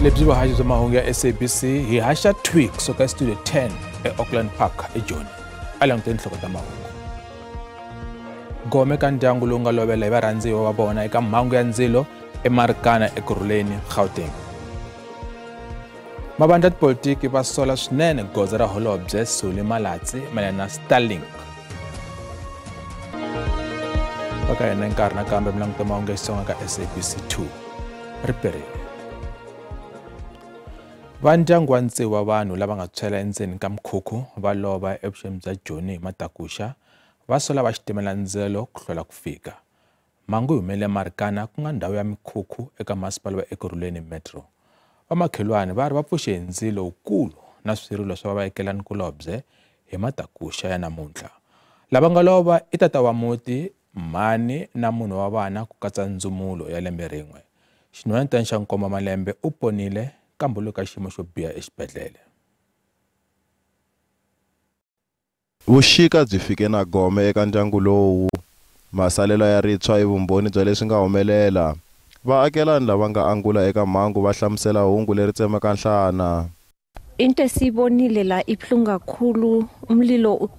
Lebyi vuhaxi bya mahungu ya SABC hi haxa thwi kusuka Studio 10 eAuckland Park eJoni. A languteni nhloko ta mahungu. Gome ka ndyangu lowu nga lovela hi varhandziwa va vona eka mhangu ya ndzilo eMarikana Ekurhuleni, Gauteng. Mavandla ya tipolitiki va sola swinene goza ra holobye Solly Malatsi mayelana na Starlink. Va ka hina nkarhi nakambe mi languta mahungu ya Xitsonga ka SABC 2. Ri perile. Va ndyangu wa tsevu wa vanhu lava nga tshwela endzeni ka mikhukhu va lova evuxeni bya Joni hi matakuxa va sola va xitimela ndzilo ku hlwela ku fika. Mhangu yi humelele eMarikana ku nga ndhawu ya mikhukhu eka masipala wa Ekurhuleni Metro. Vamakhelwani va ri va pfuxe hi ndzilo wukulu na swirilo swa vaekelanikulobye hi matakuxa ya namuntlha. Lava nga lova i tata wa muti, mhani na munhu wa vana ku katsa ndzumulo ya lembe rin'we. Xinhwanyetana xa nkombo malembe u ponile kambe u le ka xiyimo xo biha exibedhlele. Vuxika byi fike na gome eka ndyangu lowu. Masalela ya ritshwa i vumbhoni bya leswi nga humelela. Vaakelani lava nga angula eka mhangu va hlamusela hungu leri tsemaka nhlana. Into esiyibonile la ibuhlungu kakhulu. Umlilo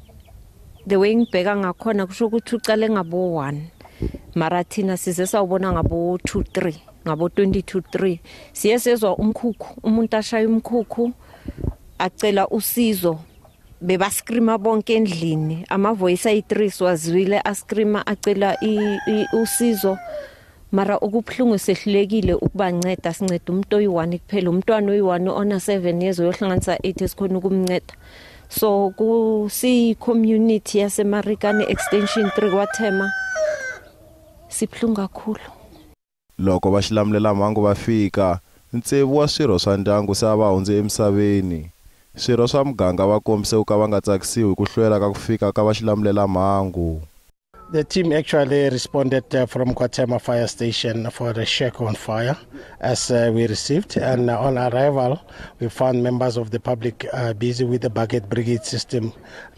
the way ngibheka ngakhona kusho ukuthi uqale ngabo 1. Mara thina size sawubona ngabo 2 3, ngabo 22 3. Siye sezwa umkhukhu, umuntu ashaya umkhukhu acela usizo. Bebascreama bonke endlini, ama voice ayi3 siwazwile ascreama acela usizo. Mara okubuhlungu sehlulekile ukubanceda, sinceda umuntu oyi1 kuphela, umntwana oyi1 ona 7 years uyohlanganisa 8 esikhona ukumnceda. So ku si community yaseMarikana Extension 3 kwaThema sibuhlungu kakhulu. Loko va xilamulela mhangu va fika, tsevu wa swirho swa ndyangu se a va hundze emisaveni. Swirho swa muganga va kombise ku ka va nga tsakisiwi ku hlwela ka ku fika ka va xilamulela mhangu. The team actually responded from KwaThema Fire Station for the shack on fire as we received, and on arrival we found members of the public busy with the bucket brigade system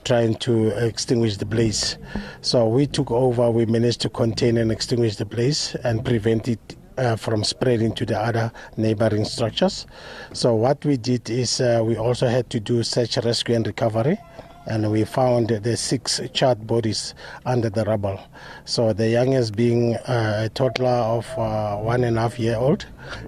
trying to extinguish the blaze. So we took over, we managed to contain and extinguish the blaze and prevent it from spreading to the other neighboring structures. So what we did is we also had to do search, rescue and recovery, and we found the 6 charred bodies under the rubble. So the youngest being a toddler of 1.5 year old,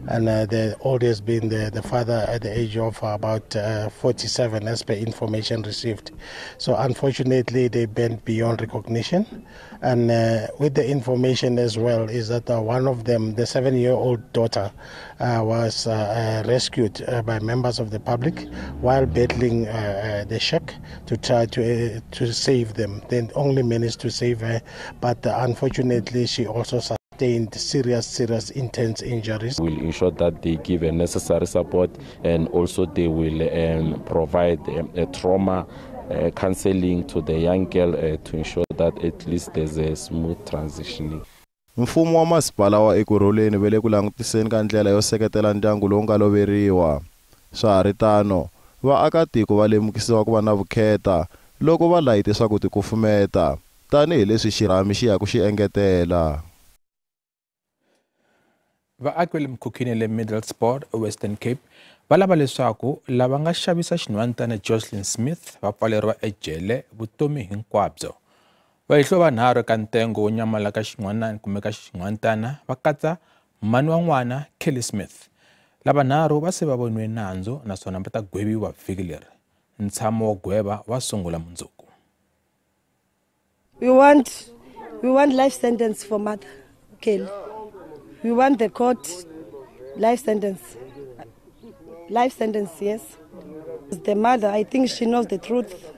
and the oldest being the father at the age of about 47 as per information received. So unfortunately they bent beyond recognition. And with the information as well is that one of them, the 7-year-old daughter, was rescued by members of the public while battling the shack to try to save them. They only managed to save her, but unfortunately she also sustained serious, intense injuries. We'll ensure that they give a necessary support, and also they will provide a trauma counseling to the young girl to ensure that at least there's a smooth transitioning. Mfumo wa masipala wa Ekurhuleni va le ku langutiseni ka ndlela yo seketela ndyangu lowu nga loveriwa. Swa ha ri tano, vaakatiko va lemukisiwa ku va na vukheta loko va layite swa ku tikufumeta tanihileswi xirhami xi ya ku xi engetela. Vaaki va le mikhukhwini le Middlesbrough, Western Cape va lava leswaku lava nga xavisa xinhwanyetana Jocelyn Smith va pfaleriwa ejele vutomi hinkwabyo. Vahehliwa vanharhu eka ntengo wo nyamala ka xin'wana kumbe ka xinhwanyetana va katsa mhani wa n'wana Kelly Smith. Lavanharhu va se va voniwe nandzu naswona va ta gweviwa vhiki leri. Ntshamo wo gweva wa sungula mundzuku. We want life sentence for mother Kelly. We want the court life sentence. Life sentence, yes. The mother, I think she knows the truth.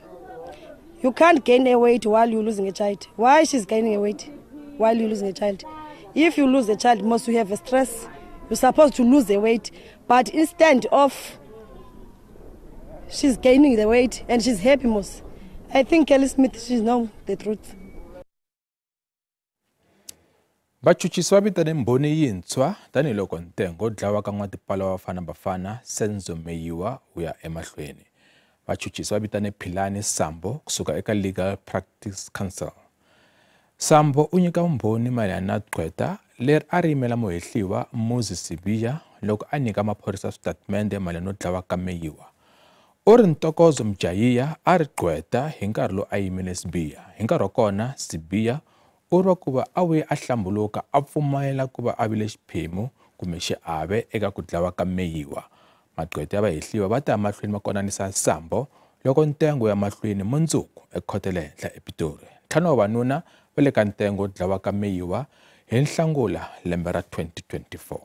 You can't gain a weight while you're losing a child. Why she's gaining a weight while you're losing a child? If you lose a child, must you have a stress. You're supposed to lose the weight, but instead of she's gaining the weight and she's happy most. I think Kelly Smith, she knows the truth. Vachuchisi va vitane mbhoni yintshwa tanihiloko ntengo wo dlawa ka n'watipala wa Bafana Bafana Senzo Meyiwa wu ya emahlweni. Vachuchisi va vitane Philani Sambo kusuka eka Legal Practice Council. Sambo u nyika vumbhoni mayelana na gqweta leri a ri yimela muhehliwa Muzi Sibiya loko a nyika maphorisa switatimende mayelana no dlawa ka Meyiwa. U ri Ntokozo Mjayiya a ri gqweta hi nkarhi lowu a yimele Sibiya. Hi nkarhi wa kona Sibiya u ri ku va a vuye a hlambuluka a pfumela ku va a vile xiphemu kumbe xiave eka ku dlawa ka Meyiwa. Magqweta ya vahehliwa va ta ya mahlweni ma konanisa Sambo loko ntengo ya mahlweni mundzuku ekhoto le henhla ePitori. 5 wa vavanuna va le ka ntengo wo dlawa ka Meyiwa hi Nhlangula lembe ra 2024.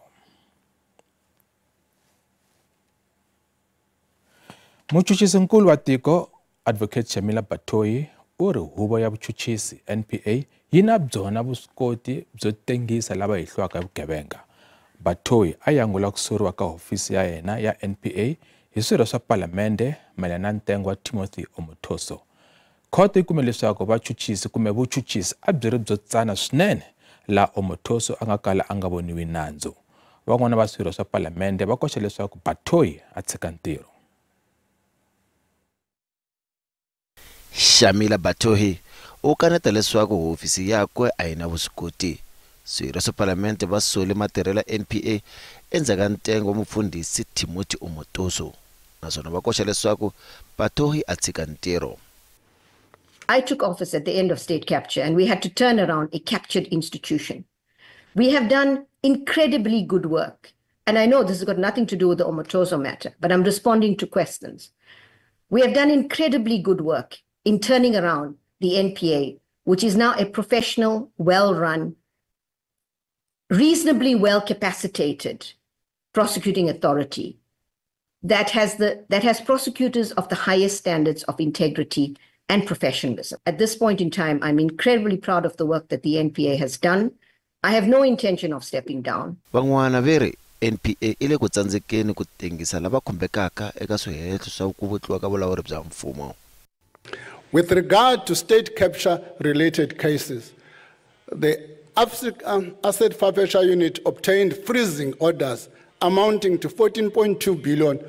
Muchuchisinkulu wa tiko Advocate Shamila Batohi u ri huvo ya vuchuchisi NPA yi na byona vuswikoti byo tengisa lava hehliwaka hi vugevenga. Batohi a yangula ku soriwa ka hofisi ya yena ya NPA hi swirho swa palamende mayelana na ntengo wa Timothy Omotoso. Khoto yi kume leswaku vachuchisi kumbe vuchuchisi a byi ri byo tsana swinene laha Omotoso a nga kala a nga voniwi nandzu. Van'wana va swirho swa palamende va koxa leswaku Batohi a tshika ntirho. Shamila Batohi u kaneta leswaku hofisi yakwe a yi na vuswikoti. Swirho swa palamende va sole matirhelo ya NPA endzhaku ka ntengo wa mufundhisi Timothy Omotoso, naswona va koxa leswaku Batohi a tshika ntirho. I took office at the end of state capture, and we had to turn around a captured institution. We have done incredibly good work. And I know this has got nothing to do with the Omotoso matter, but I'm responding to questions. We have done incredibly good work in turning around the NPA, which is now a professional, well-run, reasonably well-capacitated prosecuting authority that has prosecutors of the highest standards of integrity and professionalism. At this point in time, I'm incredibly proud of the work that the NPA has done. I have no intention of stepping down. Van'wana va ri NPA i le ku tsandzekeni ku tengisa lava khumbekaka eka swihehlo swa ku vutliwa ka vulawuri bya mfumo. With regard to state capture related cases, the Asset Forfeiture Unit obtained freezing orders amounting to 14.2 billion,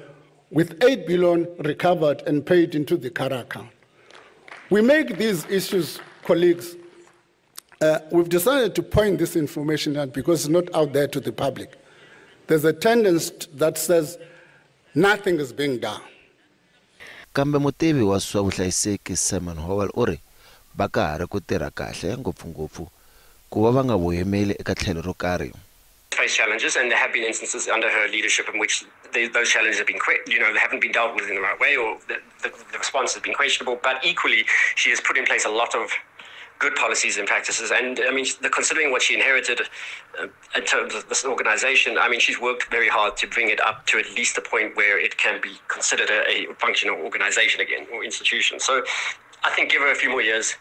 with 8 billion recovered and paid into the CARA account. We make these issues, colleagues, we've decided to point this information out because it's not out there to the public. There's a tendency that says nothing is being done. Kambe mutivi wa swa vuhlayiseki Simon Howell u ri va ka ha ri ku tirha kahle ngopfungopfu ku va va nga voyameli eka tlhelo ro karhi. Face challenges, and there have been instances under her leadership in which those challenges have been, they haven't been dealt with in the right way, or the response has been questionable. But equally, she has put in place a lot of good policies and practices. And I mean, considering what she inherited in terms of this organization, I mean, she's worked very hard to bring it up to at least the point where it can be considered a functional organization again, or institution. So I think give her a few more years.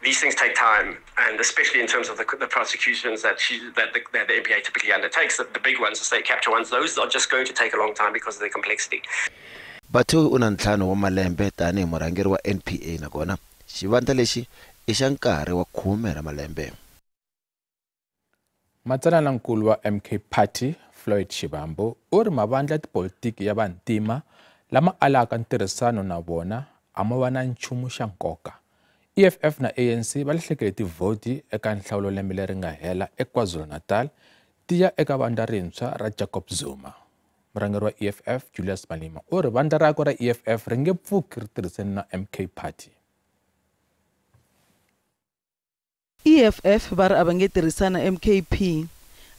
These things take time, and especially in terms of the prosecutions that the NPA typically undertakes, the big ones, the state capture ones, those are just going to take a long time because of their complexity. Batohi u na 5 wa malembe tanihi murhangeri wa NPA, nakona xivandla lexi i xa nkarhi wa 10 ra malembe. Matsalanankulu wa MK Party Floyd Shivambu u ri mavandla ya tipolitiki ya vantima lama alaka ntirhisano na vona a ma va na nchumu xa nkoka. EFF na ANC va lahlekele tivhoti eka nhlawulo lembe leri nga hela eKwaZulu-Natal ti ya eka vandla rintshwa ra Jacob Zuma. Murhangeri wa EFF Julius Malema u ri vandla rakwe ra EFF ri nge pfuki ri tirhisene na MK Party. EFF va ri a va nge tirhisana MKP.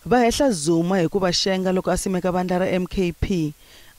Va hehla Zuma hi ku va xenga loko a simeka vandla ra MKP.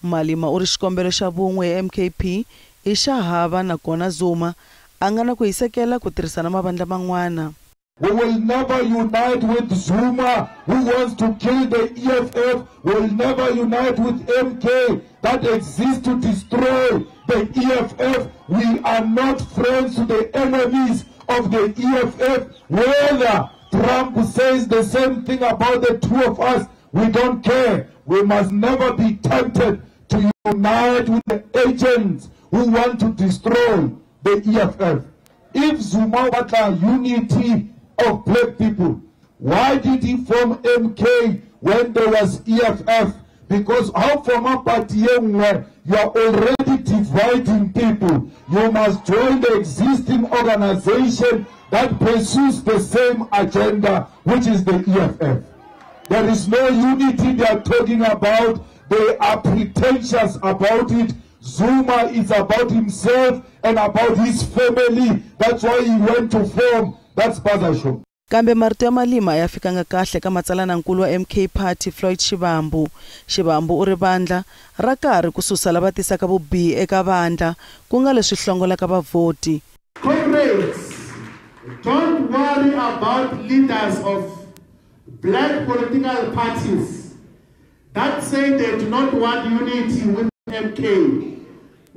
Malema u ri xikombelo xa vun'we ya MKP i xa hava, nakona Zuma a nga na ku hisekela ku tirhisana mavandla man'wana. We will never unite with Zuma, who wants to kill the EFF. We will never unite with MK that exists to destroy the EFF. We are not friends to the enemies of the EFF. Whether Trump says the same thing about the two of us, we don't care. We must never be tempted to unite with the agents who want to destroy the EFF. If Zuma wanted unity of black people, why did he form MK when there was EFF? Because how form a party where you are already dividing people? You must join the existing organization that pursues the same agenda, which is the EFF. There is no unity they are talking about. They are pretentious about it. Zuma is about himself and about his family. That's why he went to form that spaza shop. Kambe marito ya Malima ya fikanga kahle ka matsalanankulu wa MK Party Floyd Shivambu. Shivambu u ri vandla ra karhi ku susa lava tisaka vubihi eka vandla ku nga leswi hlongolaka vavhoti. Comrades, don't worry about leaders of black political parties that say they do not want unity with MK.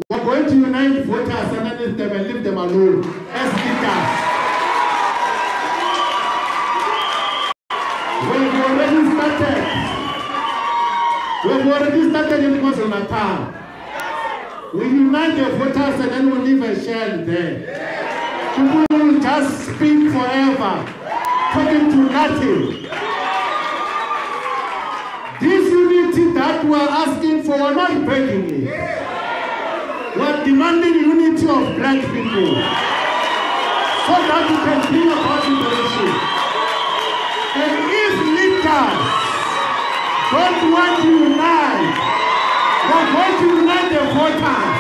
We're going to unite voters underneath them and leave them alone as leaders. We've already started in KwaZulu-Natal. We unite the voters and then we leave a shell there. People will just speak forever, talking to nothing. This unity that we're asking for, we're not begging it. We're demanding unity of black people so that we can bring about liberation. And if leaders don't want to unite, we're going to unite the voters.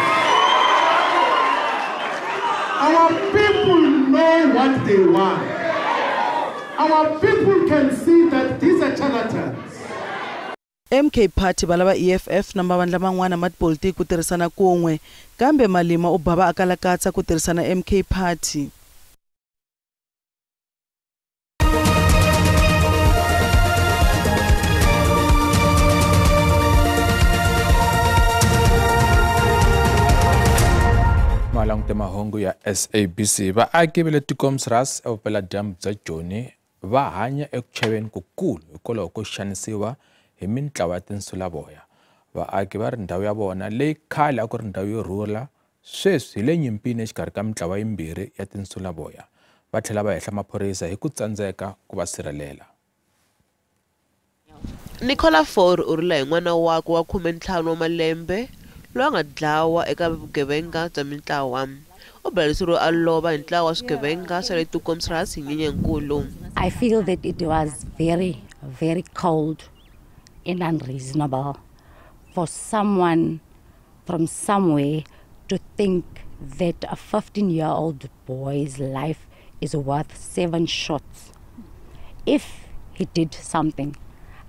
Our people know what they want. Our people can see that these are charlatans. MK Party va lava EFF na mavandla man'wana ma tipolitiki ku tirhisana kun'we, kambe Malima u bava a kalakatsa ku tirhisana MK Party. Malangute mahungu ya SABC. Vaaki va le Toekomsrus evupeladyambu bya Joni va hanya eku chaveni kukulu hikwalaho ko xanisiwa hi mintlawa ya tinsulavoya. Vaaki va ri ndhawu ya vona leyi khale a ku ri ndhawu yo rhula sweswi hi le nyimpini exikarhi ka mintlawa yimbirhi ya tinsulavoya. Va tlhela va hehla maphorisa hi ku tsandzeka ku va sirhelela. Nicola Ford u rila hi n'wana wakwe wa 15 wa malembe loyi a nga dlawa eka vugevenga bya mintlawa. U baleseriwe a lova hi ntlawa wa swigevenga swa le Toekomsrus hi Nyenyenkulu. I feel that it was very, very cold and unreasonable for someone from somewhere to think that a 15-year-old boy's life is worth 7 shots. If he did something,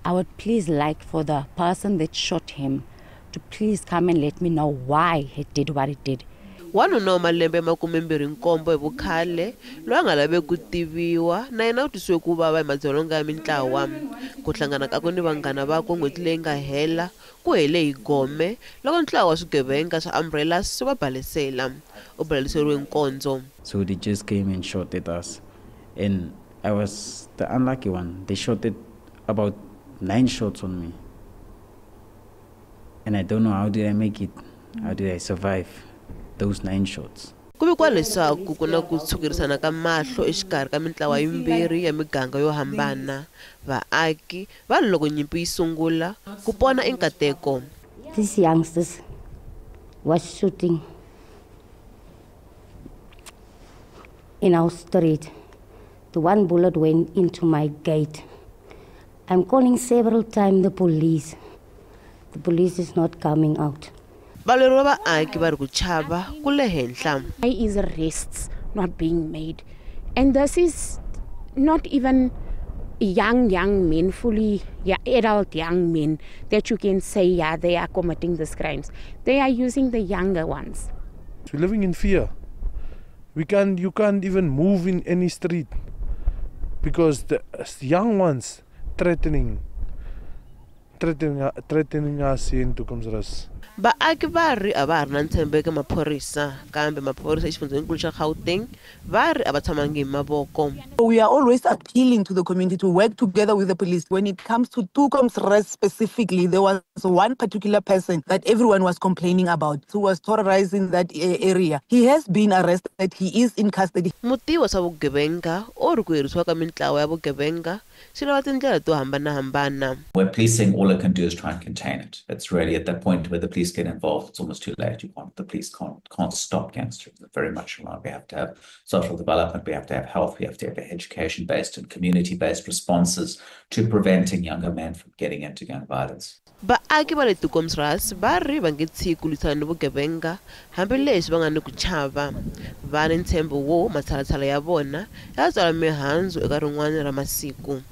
I would please like for the person that shot him to please come and let me know why he did what he did. Wanuna wa malembe ya 27 hi vukhale loyi a nga laveki ku tiviwa na yena u twisiwe ku vava hi madzolonga ya mintlawa. Ku hlangana kakwe ni vanghana vakwe n'hweti leyi nga hela ku hele hi gome loko ntlawa wa swigevenga swa Umbrellas swi va balesela. U baleseriwe nkondzo. So they just came and shot at us, and I was the unlucky one. They shot at about 9 shots on me, and I don't know how did I make it, how did I survive those 9 shots. Ku vikiwa leswaku ku na ku tshukirisana ka mahlo exikarhi ka mintlawa yimbirhi ya miganga yo hambana. Vaaki va ri loko nyimpi yi sungula ku pona i nkateko. These youngsters was shooting in our street. The one bullet went into my gate. I'm calling several times the police. The police is not coming out. Valweri va vaaki va ri ku chava ku le henhla. Why is arrests not being made? And this is not even young men, fully adult young men that you can say, yeah, they are committing these crimes. They are using the younger ones. We're living in fear. You can't even move in any street because the young ones threatening us here in Toekomsrus. Vaaki va ri a va ha ri na ntshembo eka maphorisa, kambe maphorisa exifundzhenikulu xa Gauteng va ri a va tshamangi hi mavoko. We are always appealing to the community to work together with the police. When it comes to Toekomsrus specifically, there was one particular person that everyone was complaining about who was terrorizing that area. He has been arrested. He is in custody. Mutivi wa swa vugevenga u ri ku herisiwa ka mintlawa ya vugevenga swi lava tindlela to hambanahambana. Where policing, all it can do is try and contain it. It's really at that point where the police get involved, it's almost too late. The police can't stop gangsterism very much around. We have to have social development, we have to have health, we have to have education-based and community-based responses to preventing younger men from getting into gang violence. Vaaki va le Toekomsrus va ri va nge tshiki ku lwisana ni vugevenga hambileswi va nga ni ku chava. Va ni ntshembo wo matshalatshala ya vona ya tswala mihandzu eka rin'wana ra masiku.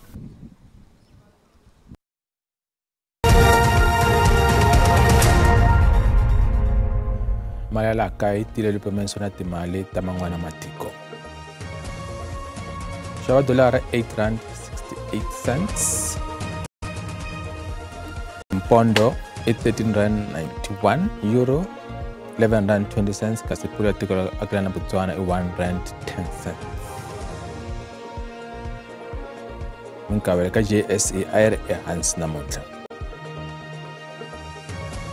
Mali ya laha kaya yi tile lipimaniso na timali ta man'wana matiko. Xava dolara R8.68, Mpondo i R13.91, Euro R11.20, kasi pula ya tiko ra akelana na Botswana i R1.10. Minkavelo ka JSE a yi ri ehansi namuntlha.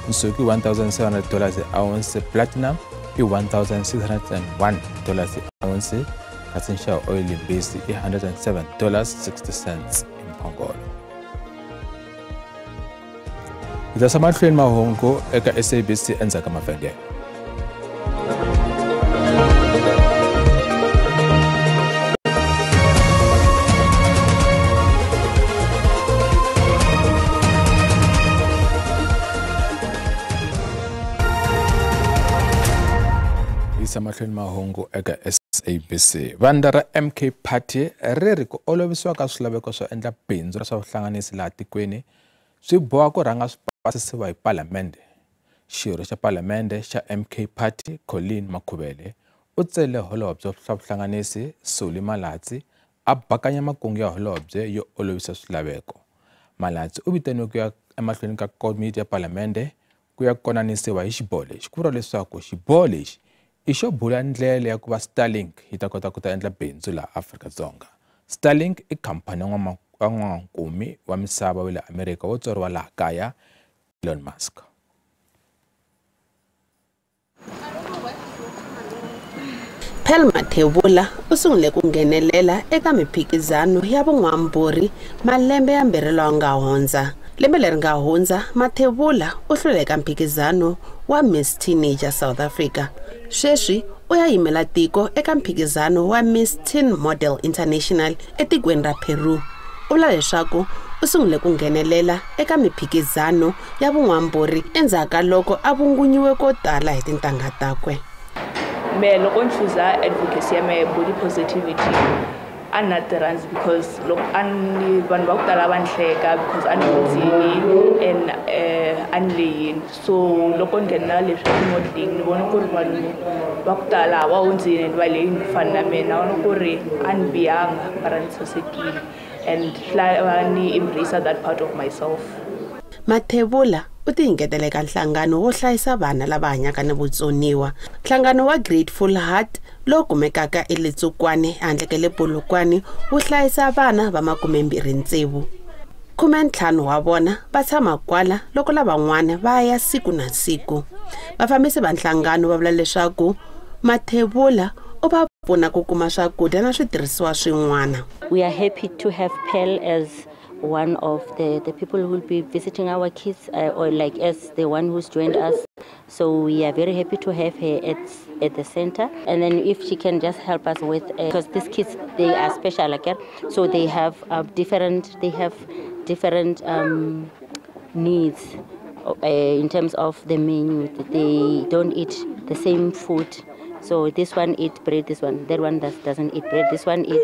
Nsuku i $1,700 ounce, platinum i $1,601 ounce, kasi nxavo oyili mbisi i $107.60 hi mphongolo. Hi ta mahlweni mahungu eka SABC endzhaku ka mavhengele. Yisa mahlweni mahungu eka SABC. Vandla ra MK Party ri ri ku olovisiwa ka swilaveko swo endla bindzu ra swa vuhlanganisi laha tikweni swi boha ku rhanga swi pasisiwa hi palamende. Xirho xa palamende xa MK Party Colleen Makhubele u tsele holobye swa vuhlanganisi Solly Malatsi a bakanya makungu ya holobye yo olovisa swilaveko. Malatsi u vitaniwe ku ya emahlweni ka komiti ya palamende ku ya konanisiwa hi xiboho lexi. Ku vuriwa leswaku xiboho lexi i xo bula ndlela ya ku va Starlink yi ta kota ku ta endla bindzu laha Afrika-Dzonga. Starlink i khampani ya n'wankumi wa misava wa le Amerika wo tswariwa laha kaya Elon Musk. Pearl Mathebula u sungule ku nghenelela eka miphikizano ya vun'wambhuri malembe yambirhi lawa nga hundza. Lembe leri nga hundza, Mathebula u hlule eka mphikizano wa Miss Teenager South Africa. Sweswi u ya yimela tiko eka mphikizano wa Miss Teen Model International etikweni ra Peru. U vula leswaku u sungule ku nghenelela eka miphikizano ya vun'wambhuri endzhaku ka loko a vungunyiwe ko tala hi tintangha takwe. Me loko ni chuza advocacy ya me body positivity a na ti rhandzi because loko a ni vanhu va ku tala va ni hleka because a ni hundzini and a ni leyini. So loko ni nghenela leswi swa modeling ni vona ku ri vanhu va ku tala va hundzini and va leyini ku fana na mina. Na vona ku ri a ni bihanga mara ni sasekile and swi ni embrace that part of myself. Mathebula u tinyiketele eka nhlangano wo hlayisa vana lava hanyaka ni vutsoniwa. Nhlangano wa Grateful Heart lowu kumekaka eLetsokwane handle ka le Polokwane wu hlayisa vana va 26. 15 wa vona va tshama kwala loko lavan'wana va ya siku na siku. Vafambisi va nhlangano va vula leswaku Mathebula u va pfuna ku kuma swakudya na switirhisiwa swin'wana. We are happy to have Pearl as one of the people who will be visiting our kids, or like as the one who's joined us. So we are very happy to have her at the center. And then if she can just help us with, because these kids, they are special, like, so they have different needs in terms of the menu. They don't eat the same food. So this one eat bread, this one, that one doesn't eat bread, this one eat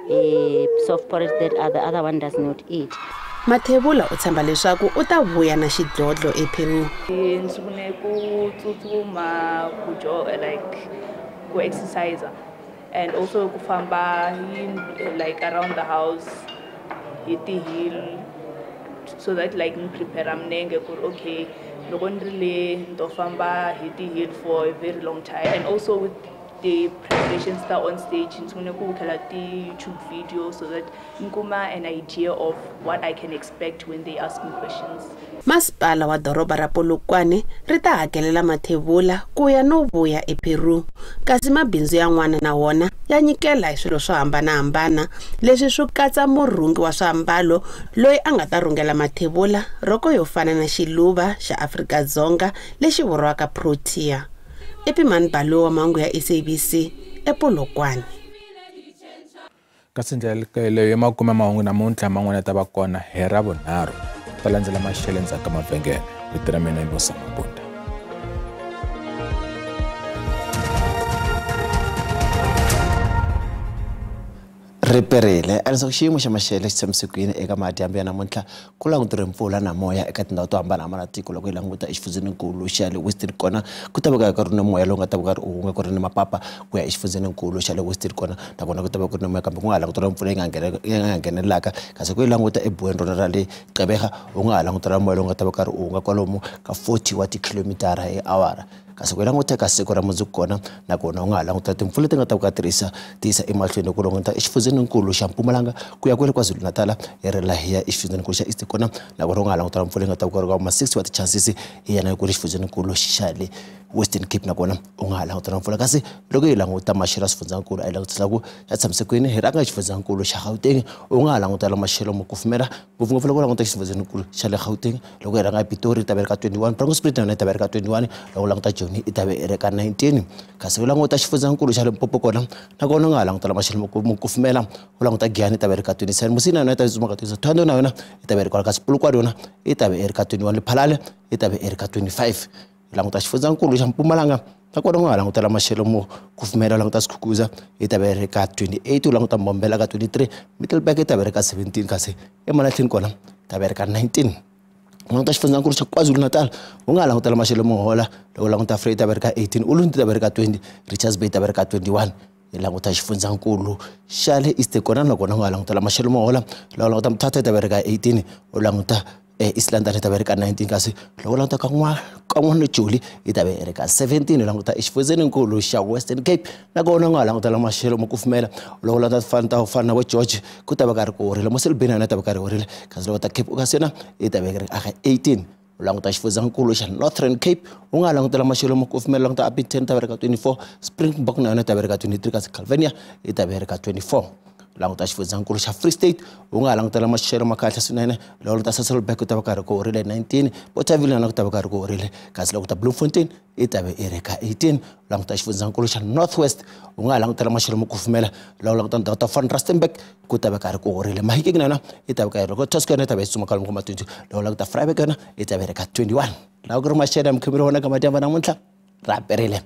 a soft porridge that the other one does not eat. Mathebula u tshemba leswaku u ta vuya na xidlodlo ePeru. Ndzi sungule ku tsutsuma, ku like ku exercise and also ku famba like around the house hi ti-hill so that like ni prepare minenge ku ri okay loko ni ri le ni to famba hi ti-hill for a very long time. And also with ti-presentations ta on stage, ni sungule ku vukhela ti-YouTube video so that ni kuma an idea of what I can expect when they ask me questions. Masipala wa doroba ra Polokwane ri ta hakelela Mathebula ku ya no vuya ePeru, kasi mabindzu yan'wana na wona ya nyikela hi swilo swo hambanahambana. Leswi swi katsa murhungi wa swiambalo loyi a nga ta rhungela Mathebula rhoko yo fana na xiluva xa Afrika-Dzonga lexi vuriwaka Protea. Epimani Balo wa mahungu ya SABC ePolokwane. Kasi ndlela leyo makume mahungu namuntlha man'wana ta va kona hi Ravunharhu. Ta landzela maxelo endzhaku ka mavhengele. Vito ra mina i Musa Mabunda. Riperile a leswaku xiyimo xa maxelo xi tshamisekile eka madyambu ya namuntlha ku languteriwe mpfula na moya eka tindhawu to hambanahambana tiko. Loko hi languta exifundzheninkulu xa le Western kona ku ta va ka ri na moya lowu nga ta va ka ri hunga ku ri ni mapapa ku ya exifundzheninkulu xa le Western kona, nakona ku ta va ku ri na moya kambe ku nga ha languteriwa mpfula yi nga nghenelelaka. Kasi ku yi languta ebuweni rona ra le Gqeberha u nga ha langutela moya lowu nga ta va ka ri hunga kwalomu ka 40 wa tikhilomitara hi awara. Kasi ku languta eka siku ra mundzuku kona nakona u nga ha languta timpfula leti nga ta ku tirhisa tiyisa emahlweni ku languta exifundzheninkulu xa Mpumalanga ku ya kwale KwaZulu-Natal hi ri laha hi ya exifundzheninkulu xa East kona, nakona u nga ha langutela mpfula yi nga ta ku ri ka ma 60 wa ti-chances hi yana ku ri exifundzheninkulu xa le Western Cape, nakona u nga ha langutela mpfula. Kasi loko hi languta maxelo ya swifundzhankulu a hi langutisa ku ya tshamisekile hi rhanga xifundzhankulu xa Gauteng u nga ha langutela maxelo mo kufumela ngopfungopfu loko u languta xifundzheninkulu xa le Gauteng. Loko hi rhanga Pitori yi ta va ri ka 21, Bronkhorstspruit na yona yi ta va ri ka 21, loko u languta Joni yi ta va yi ri ka 19. Kasi u languta xifundzhankulu xa Limpopo kona nakona u nga ha langutela maxelo mo kufumela, u languta Giyani yi ta va yi ri ka 27, Musina na yona yi ta tsutsuma ka 27, Thohoyandou na yona yi ta va yi ri kwala, kasi Polokwane yona yi ta va yi ri ka 21, Lephalale yi ta va yi ri ka 25. Languta xifundzhankulu xa Mpumalanga nakona u nga ha langutela maxelo mo kufumela, u languta Skukuza yi ta va yi ri ka 28, u languta Mbombela ka 23, Middelburg yi ta va yi ri ka 17, kasi eMalahleni kona yi ta va yi ri ka 19. U languta xifundzhankulu xa KwaZulu-Natal u nga ha langutela maxelo mo hola, loko u languta Frey yi ta va yi ri ka 18, Ulundi yi ta va yi ri ka 20, Richards Bay yi ta va yi ri ka 21. Hi languta xifundzhankulu xa le East kona nakona u nga ha langutela maxelo mo hola, loko u languta Mthatha yi ta va yi ri ka 18, u languta East London yi ta va yi ri ka 19, kasi loko u languta ka N'wana Joli yi ta va yi ri ka 17. U languta exifundzheninkulu xa Western Cape nakona u nga ha langutela maxelo mo kufumela, loko u languta tifani ta ku fana na vo George ku ta va ka ri ku horile, Mossel Bay na yona yi ta va ka ri horile, kasi loko ta Cape kasi yona yi ta va yi ri ka 18. U languta xifundzhankulu xa Northern Cape u nga ha langutela maxelo mo kufumela, languta Upington yi ta va ri ka 24, Springbok na yona yi ta va ri ka 23, kasi Calvinia yi ta va yi ri ka 24. Languta xifundzhankulu xa Free State u nga ha langutela maxelo ma kahle swinene, loko languta Sasolburg ku ta va ka ri ku horile 19, Bothaville na yona ku ta va ka ri ku horile, kasi loko ta Bloemfontein yi ta va yi ri ka 18. Languta xifundzhankulu xa North West u nga ha langutela maxelo mo kufumela, loko languta ndhawu ta Van Rustenburg ku ta va ka ri ku horile, Mahikeng na yona yi ta va ka yi ri ka Tosco yona yi ta va yi tsutsuma kwalomu ka ma 20, loko languta Vryburg yona yi ta va yi ri ka 21. Laha ku ri maxelo ya mikhomeri wona ka madyambu namuntlha ra perile.